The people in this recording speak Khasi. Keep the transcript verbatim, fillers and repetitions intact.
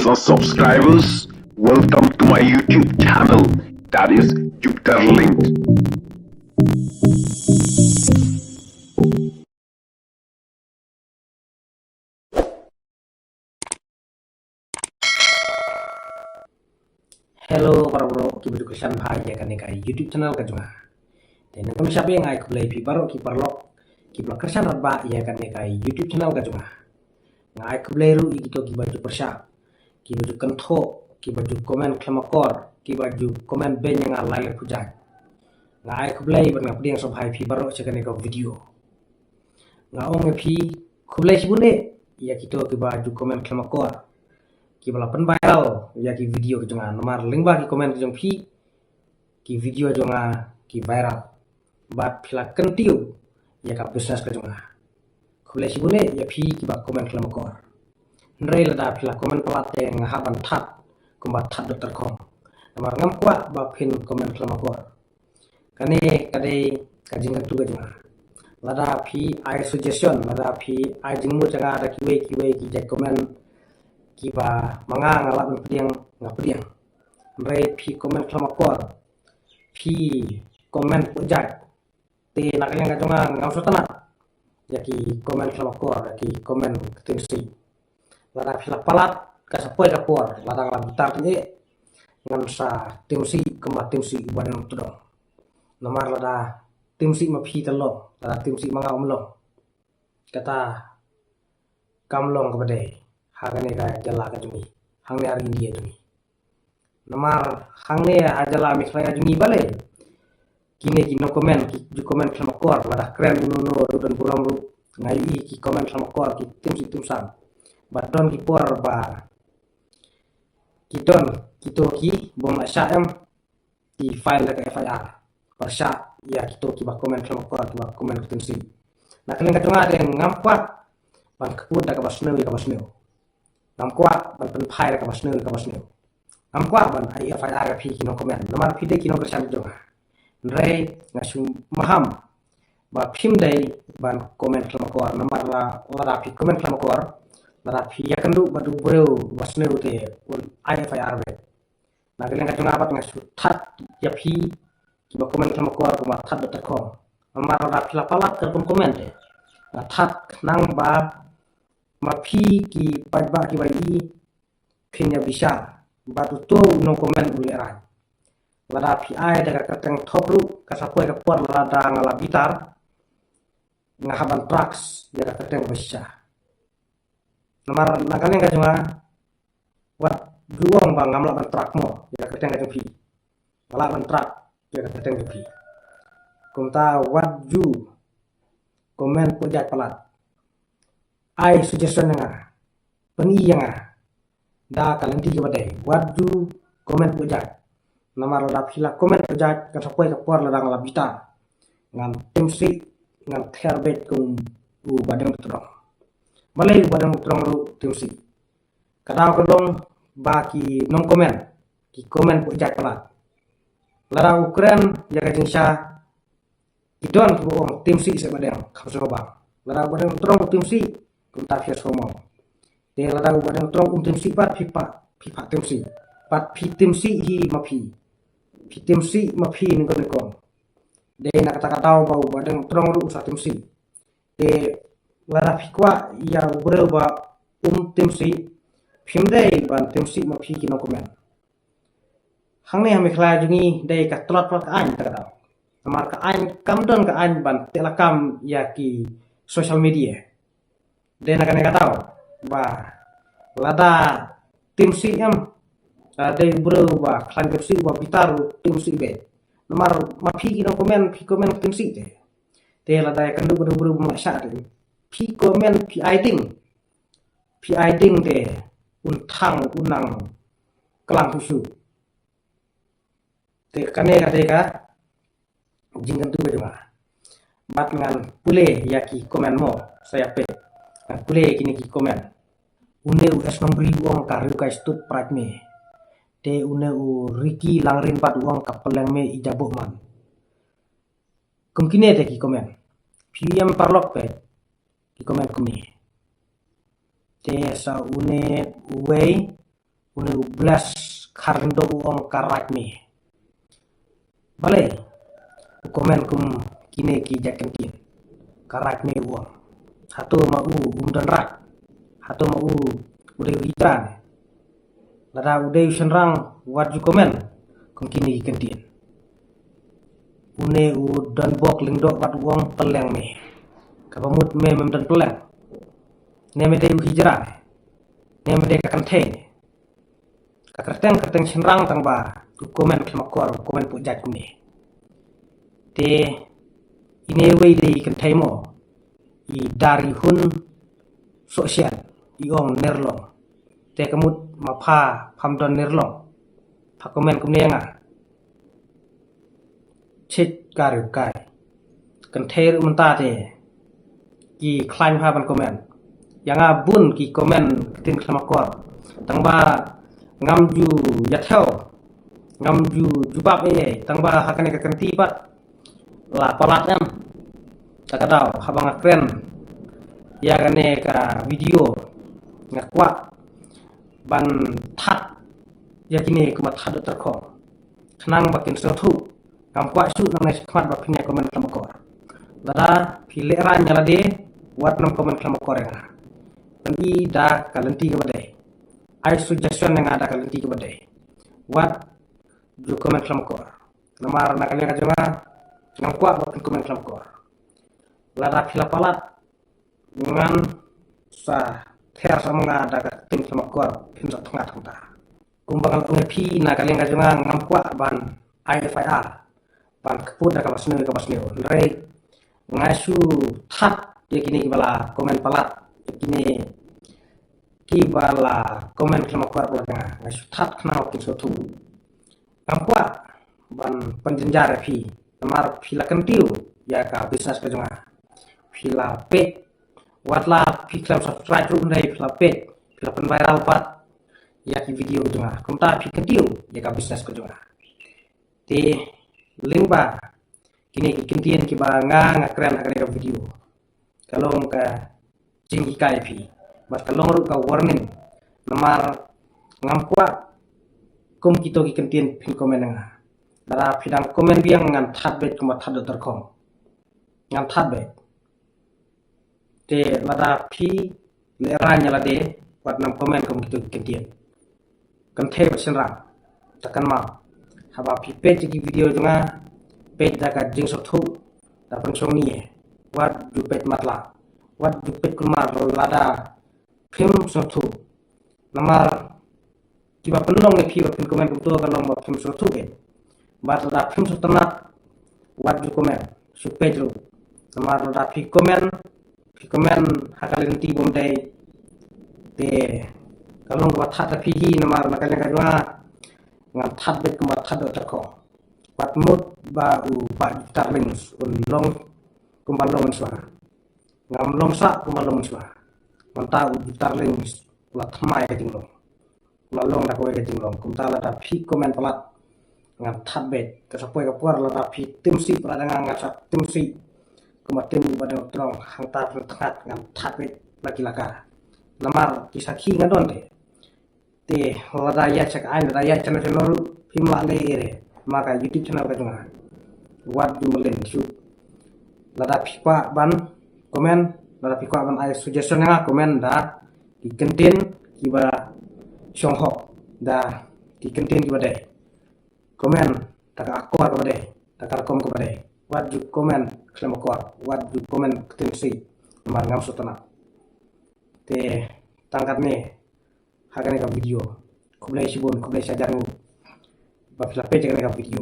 So subscribers, welcome to my YouTube channel, that is Jupiter Link. Hello para bro, ki baju kyrshan bha ïa kane ka YouTube channel ka jong nga. Te nangta shaphrang nga ai khublei phi baroh ki paralok ki ba kyrshan rat ba ïa kane ka YouTube channel ka jong nga. Nga ai khublei ruh ïa kito ki baju pyrshah, ki baju kynthoh, ki baju comment khlem akor, ki baju comment beiñ ïa nga lai la pujat. Nga ai khublei bad nga pdiang sngewbha ïa phi baroh sha kane ka video. Nga ong ïa phi khublei shibun eh ïa kito ki baju comment khlem akor, ki ba la pynviral ïa ki video ki jong nga, namar lyngba ki comment ki jong phi ki video jong nga ki viral. Bad phi la kyntiew ïa ka business ka jong nga. Khublei shibun eh ïa phi ki ba comment khlem akor. Hynrei lada phi la comment palat te nga hap ban thad kumba thad Doctor Khong. Namar ngam kwah ba phin comment khlem akor. Kane ka dei ka jingkyntu ka jong nga. Lada phi ai suggestion, lada phi ai jingmut jong nga da kiwei kiwei ki jait comment ki ba ma nga nga lah ban pdiang, nga pdiang. Hynrei phi comment khlem akor, phi comment pujat, te na ka liang ka jong nga ngam sngewtynnat ïa ki comment khlem akor, ïa ki comment ktien sih. Lada phi la palat ka sa poi ka por, lada nga la bitar te ngan sa tim sih kumba tim sih u Badeng Tdong. Namar lada tim sih ma phi te long, lada tim sih ma nga um long, kata kam long kaba dei ha kane ka jylla ka jong ngi, hangne ha ri India jong ngi. Namar hangne ha jylla Meghalaya jong ngi balei kine ki nongcomment ki ju comment khlem akor, lada kren uno uno ruh don burom ruh nga ïohi ki comment khlem akor, ki tim sih tim sam. Bad don ki por ba ki don kito ki bym lah shah em, ki file da ka F I R pyrshah ïa kito ki ba comment khlem akor, ki ba comment ktien sih. Na ka liang ka jong nga te ngam kwah ban kput da kaba sniew ïa kaba sniew. Ngam kwah ban pynphai da kaba sniew ïa kaba sniew. Ngam kwah ban ai F I R ïa phi ki nongcomment, namar phi dei ki nongkyrshan jong nga. Hynrei nga shu maham ba phim dei ban comment khlem akor, namar la, lada phi comment khlem akor, lada phi ïakynduh bad u briew ba sniew te un ai F I R beit. Na ka liang ka jong nga pat nga shu thad ïa phi ki ba comment khlem akor kumba thad Doctor Khong. Namar lada phi la palat ka rukom comment te, nga thad khnang ba ma phi ki paidbah ki ba ïohi phin ïa bishar bad uto u nongcomment un lehraiñ. Lada phi ai da ka kyrteng thop ruh, ka sa poi ka por lada nga la bitar nga hap ban track ïa ka kyrteng ba shisha. Namar na ka liang ka jong nga wat ju ong ba ngam lah ban track mo ïa ka kyrteng ka jong phi. Nga lah ban track ïa ka kyrteng jong phi. Kumta wat ju comment pujat palat. Ai suggestion ïa nga, pyni ïa nga da ka lynti kaba dei. Wat ju comment pujat. Namar lada phi la comment pujat, ka sa poi ka por lada nga la bitar ngan tim sih, ngan ther beit kum u Badeng Tdong. Balei u Badeng Tdong ruh tim sih? Ka daw ka long ba ki nongcomment ki comment pujat palat. Lada u kren ïa ka jingshisha, ki don kiba ong tim sih seh Badeng, kham sngewbha. Lada u Badeng Tdong tim sih, kumta phi sngewbha. Te lada u Badeng Tdong um tim sih pat, phi pat phi pat tim sih. Pat phi tim sih hi ma phi, phi tim sih ma phi nyngkong nyngkong. Dei na kata ka daw ba u Badeng Tdong ruh u sa tim sih. Te lada phi kwah ïa u briew ba um tim sih, phim dei ban tim sih ma phi ki nongcomment. Hangne ha Meghalaya jong ngi dei ka tlot pat ka aiñ kata ka daw. Namar ka aiñ kam don ka aiñ ban teh lakam ïa ki social media. Dei na kane ka daw ba lada tim sih em, lada dei u briew ba khlaiñ tim sih, ba bitar, u tim sih beit. Namar ma phi ki nongcomment, phi comment tim sih te. Te lada ïakynduh bad u briew bym lah shah te, phi comment, phi ai ding, phi ai ding te un thang, un nang klang shuh shuh. Te kane ka dei ka jingkyntu ka jong nga. Bad ngan pule ïa ki comment mo, sa ïa peit. Ngan pule ïa kine ki comment. Une u S Nongbri u ong ka Riewkai Stud Pride me. Te une u Ricky Langrin pat u ong ka Pylliang me i jaboh man. Kum kine te ki comment. Phi ïohi em paralok, peit ki comment kumne. Te sa une uwei Une u Bless Kharlyngdoh u ong ka raid me. Balei u comment kum kine ki jait kyntien? Ka raid me u ong. Hato ma u um don raid? Hato ma u u dei u hijra ne? Lada u dei u shynrang wat ju comment kum kine ki kyntien. Une u Donbok Lyngdoh pat u ong pylleng me. Kaba mut me mem don pylleng. Ne me dei u hijra ne? Ne me dei ka kynthei ne? Ka kyrteng kyrteng shynrang tang ba u comment khlem akor, u comment pynjah kumne. Te ine wei dei i kynthei mo, i Dar i Hun Sohshian, i ong Nerlong. Te ka mut ma pha pham don Nerlong, pha comment kumne ïa nga. Chit ka riew kai. Kynthei ruh mynta te ki khlaiñ bha ban comment. Ïa nga bun ki comment ktien khlem akor. Tang ba ngam ju ïa thew, ngam ju jubab ei ei. Tang ba ha kane ka kynti pat la palat em. Ta ka daw haba nga kren ïa kane ka video, nga kwah ban thad ïa kine kumba thad da tyrkhong. Khnang ba kin sngewthuh. Ngam kwah shuh nangne shakhmat ba phin ïa comment khlem akor. Lada phi lehraiñ ïa lade, wat nym comment khlem akor ïa nga. Pyni da ka lynti kaba dei. Ai suggestion ïa nga da ka lynti kaba dei. Wat ju comment khlem akor. Namar na ka liang ka jong nga, ngam kwah ba phin comment khlem akor. Lada phi la palat, ngan sa ther sa ma nga da ka ktien khlem akor, phin sa thngat hangta. Kumba nga la ong ïa phi na ka liang ka jong nga, ngam kwah ban ai F I R, ban kput da kaba sniew kaba sniew. Hynrei nga shu thad ïa kine kiba la comment palat, ïa kine kiba la comment khlem akor palat ïa nga. Nga shu thad khnang ba kin sngewthuh. Ngam kwah ban pynjynjar ïa phi. Namar phi la kyntiew ïa ka business ka jong nga. Phi la peit, wat la phi khlem subscribe ruh hynrei phi la peit, phi la pynviral pat ïa ki video jong nga. Kumta phi kyntiew ïa ka business ka jong nga. Te lyngba kine ki kyntien kiba nga nga kren ha kane ka video, ka long ka jinghikai ïa phi, bad ka long ruh ka warning. Namar ngam kwah kum kito ki kyntien phin comment ïa nga. Lada phi dang comment biang, ngan thad beit kumba thad da tyrkhong. Ngan thad beit. Te lada phi lehraiñ ïa lade, wat nym comment kum kito ki kyntien. Kynthei bad shynrang, ta kynmaw, haba phi peit ïa ki video jong nga, peit da ka jingsngewthuh, da pynshong nia. Wat ju peit matlah, wat ju peit kulmar lada phim sngewthuh. Namar kiba pynlong ïa phi ba phin comment kumto ka long ba phim sngewthuh beit. Bad lada phim sngewtynnat, wat ju comment, shu peit ruh. Namar lada phi comment, phi comment ha ka lynti bym dei, te ka long kaba thad ïa phi hi. Namar na ka liang ka jong nga, ngan thad beit kumba thad da tyrkhong. Wat mut ba u Bah Jupiter Lings un long kumba long mynshuwa. Ngam long sah kumba long mynshuwa. Mynta u Jupiter Lings u la thymmai ka jinglong. U la long da kawei ka jinglong. Kumta lada phi comment palat, ngan thad beit. Ka sa poi ka por lada phi tim sih palat ïa nga, ngan sa tim sih. Kumba tim u Bah Deng Trong, hangta phin thngat, ngan thad beit la ki la ka. Namar ki sakhi nga don te. Te lada ïa check aiñ, lada ïa channel channel ruh phim lah leh ïa re ma ka YouTube channel ka jong nga. Wat ju mlien shuh. Lada phi kwah ban comment, lada phi kwah ban ai suggestion ïa nga, comment da ki kyntien kiba shong hok, da ki kyntien kiba dei. Comment da ka akor kaba dei, da ka rukom kaba dei. Wat ju comment khlem akor, wat ju comment ktien sih. Namar ngam sngewtynnat. Te tang katne ha kane ka video. Khublei shibun, khublei shihajar nguh ba phi la peit ïa kane ka video.